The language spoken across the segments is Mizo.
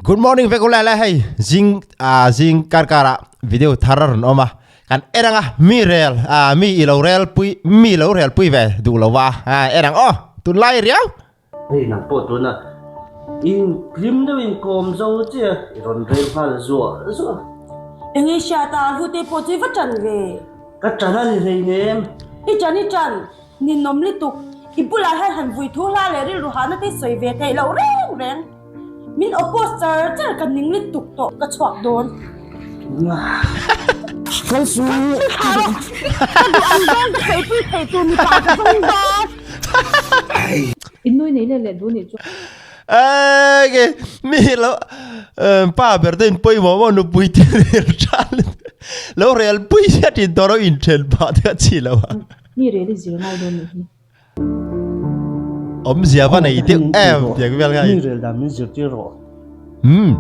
Good morning vek ula la hei zing a zing kar kar ah video thar a rawn awm a kan en ang a mi rel a mi i lo rel pui mi lo rel pui ve duh lo va a en ang aw tunlai riau. Hei nang pawh tuna in hlim deuh in kawm zo che a i rawn rel nghal zuah zuah. Enge hriat a hlute pawh chu i va tan ve. Ka tan a ni hleinem. I tan i tan. Ninawm lutuk, i bulah hian han vui thu hla leh rilru hahna te sawi ve theih loh reng reng. Min oppose char char ka ning lutuk tawh ka chhuak dawn. Kal su. Thla rawh, ka duh ang zawng ka sawipui thei tur mipa ka zawng dawn. In nui nei let leh duh nih chu. Ege mi lo pa ber te in pawimawh maw nupui te rel tha lo rel pui sia thin tawh ro inthen phah te a chi lo a. Mi rel i zir ngai dawn nih hi. Awmzia va nei deuh em tiang vel kha. Mi rel dan min zirtir rawh. Umm.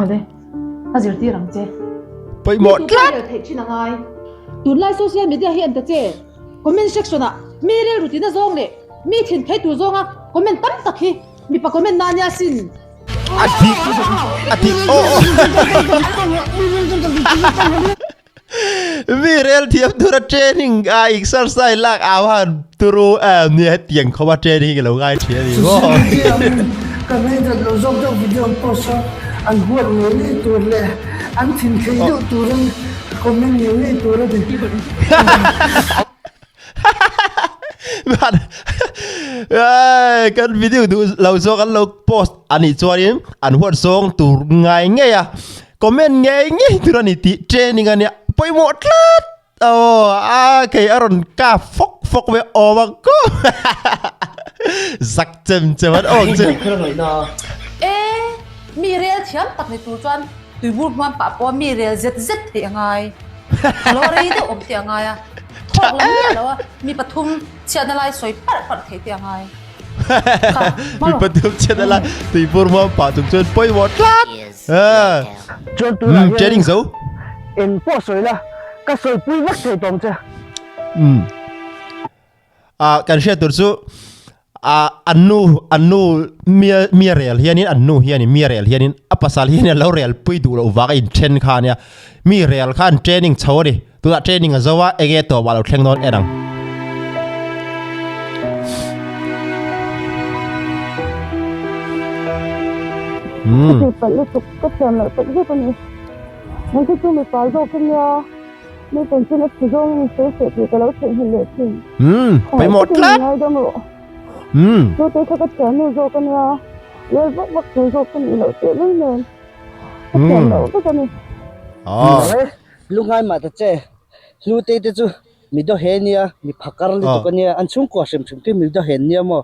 Awle, a zirtir ang che. Pawimawh tlat. Mi rel theih thin a ngai. Tunlai social media hi an ta che. Comment section ah mi rilru tina zawng leh mi thin thei tur zawnga comment tam tak hi mipa comment na ania sin. A dik a dik aw aw. Mi rel thiam tura training a exercise lak au han turu em ni hetiang khawpa training hi ka lo ngai thin a ni maw. Ka ngaihdan lo zawk deuh video an post a, an huat ngei ngei tur leh an thin thei deuh turin comment ngei ngei tur a ni. Kan video duh lo zawk an lo post a nih chuanin an huat zawng tur ngai ngei a comment ngei ngei tur a ni tih training a nia pawimawh tlat aw a kei a rawn kap fawk fawk ve awm ang ko zak chem chem an awk che. E mi rel thiam tak ni tur chuan tuibur hmuam pah pawh mi rel zet zet theih a ngai. Lo rei deuh awm teh a ngai a, thawk lam miah lo a, mi pathum chhiatna lai sawi parh parh theih teh a ngai. Kha, Mi pathum chhiatna lai tuipur muang pah chung chuan pawimawh tlat. Chuan tunah hian Training zo. Eng pawh sawi la, ka sawipui vek thei tawng che. Ah kan hriat tur chu ah an nu an nu mia mia rel hianin an nu hianin mia rel hianin a pasal hianin a lo rel pui duh loh vang a inthen kha ania mi rel kha an training chho a ni tunah training a zo a enge tawp ah lo thleng dawn en ang. Ka tihpalh lutuk ka thiam loh tak zet a ni. Nang chu mipa zawk ania. Mi chanchin a chhe zawng in sawi feh tih ka lo theihnghilh leh thin. Umm, pawimawh tlat. Ngai dam rawh. Umm. Nute kha ka thiannu zawk a nia, lel vak vak tur zawk ka nih loh teh lul nen. Ka thiam loh vek a ni. Aw. Lungngai mah ta che, Hlutei te chu mi daw he nia, mi phakar lutuk a nia, an chhungkua hrim hrim khi mi daw hen nia maw?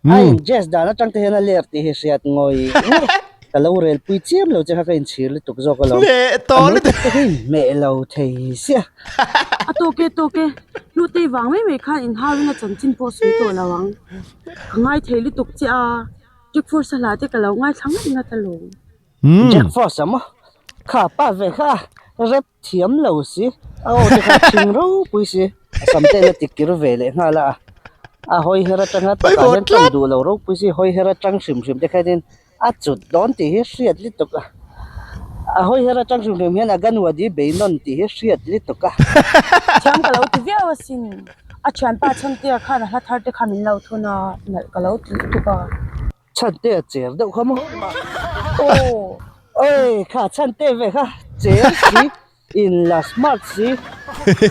A in dress dan atang te hian a ler tih hi hriat ngawih ngawih. Ka lo rel pui chiam lo che kha ka inchhir lutuk zawk alawm. Hmeh tawh lutuk. A makeup te hi hmeh lo thei sia. A tawk e tawk e, hlutei vang mai mai khan inhauin a chanchin pawh sawi tawh lo ang. Ka ngai thei lutuk che a, Jack Frost a hla te ka lo ngaithla ngat ngat alawm. Jack Frost a maw? Kha pa ve kha rep thiam lo si, a aw te kha thing ropui si, a sam te la ti kir ve leh nghal a, a hawi her atanga takah hian tawng duh lo ropui si, hawi her atang hrim hrim te kha hian A chut dawn tih hi hriat lutuk a, a hawi her atang hrim hrim hian a Ganwadi beinawn tih hi hriat lutuk a. Thiam ka lo ti viau asin, a thianpa Chhantea khan a hla thar te kha min lo thun a, nalh ka lo ti lutuk a. Chhantea cher deuh kha maw? Aw. Oi kha Chhantea ve kha cher si, in la smart si,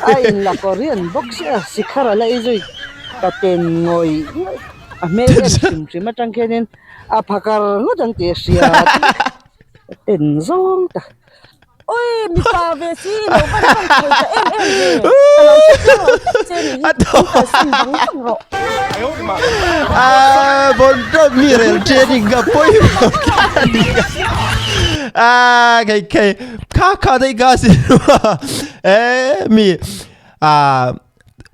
a in la Korean bawk sia, sikhar a la ei zui ka ten ngawih ngawih, a hmel en hrim hrim atang khianin a phakar ngawt ang tih a hria ka ten zawng ta. Oi mipa ve si i lo van tawng thei ta em em ve, ka lo hre chiang lo tak che ni hi, in kalsan vang vang rawh. Ah, bon top mi rel training ka pawimawh tlat a ni ka. Ah, kei kei kha kha dei ka si eh mi ah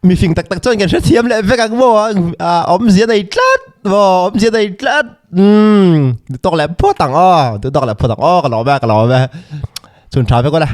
mi fing tak tak chuan kan hre thiam leh vek ang maw ah awmzia nei tlat maw awmzia nei tlat umm duhtawk leh phawt ang aw duhtawk leh phawt ang aw ka lawm e ka lawm e chhun tha vek awle.